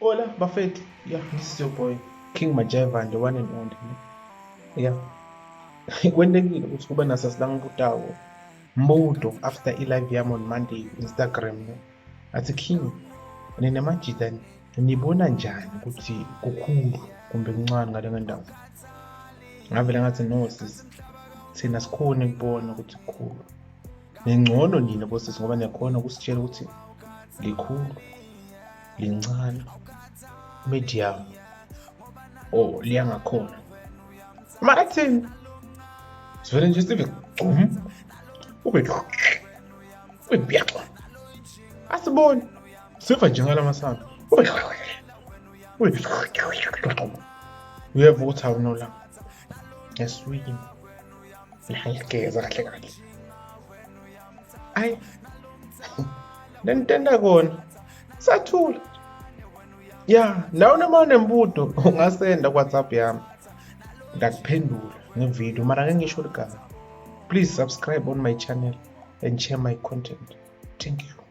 Hola bafethu, yeah, this is your boy King Majaiva, the one and only. Yeah. Kwentekile ukuthi kube nasasilangibutako mbuto after i-live yami on Monday Instagram, ne? Athi, "King, nina majita nibona njani ukuthi kukhulu kumbe kuncane ngale ngendawo?" Ngavele ngathi, "No sis, thina sikhona ukubona ukuthi kukhulu. Ningcono nina bosisi ngoba niyakhona ukusitshela ukuthi likhulu, lincane, medium or liya ngakhona. Mara thina sivele nje sive gcum, ube ube byaxa, asiboni, siva nje ngalamasana, ube ube uyeva ukuthi awunola eswini ngiyageza kahle kahle. Ayi, lentenda kona sathula ya nawe. Noma unembuto ungasenda ku-WhatsApp yami, ngakuphendula ngevidiyo, mara ngeke ngisho ligama. Please subscribe on my channel and share my content. Thank you.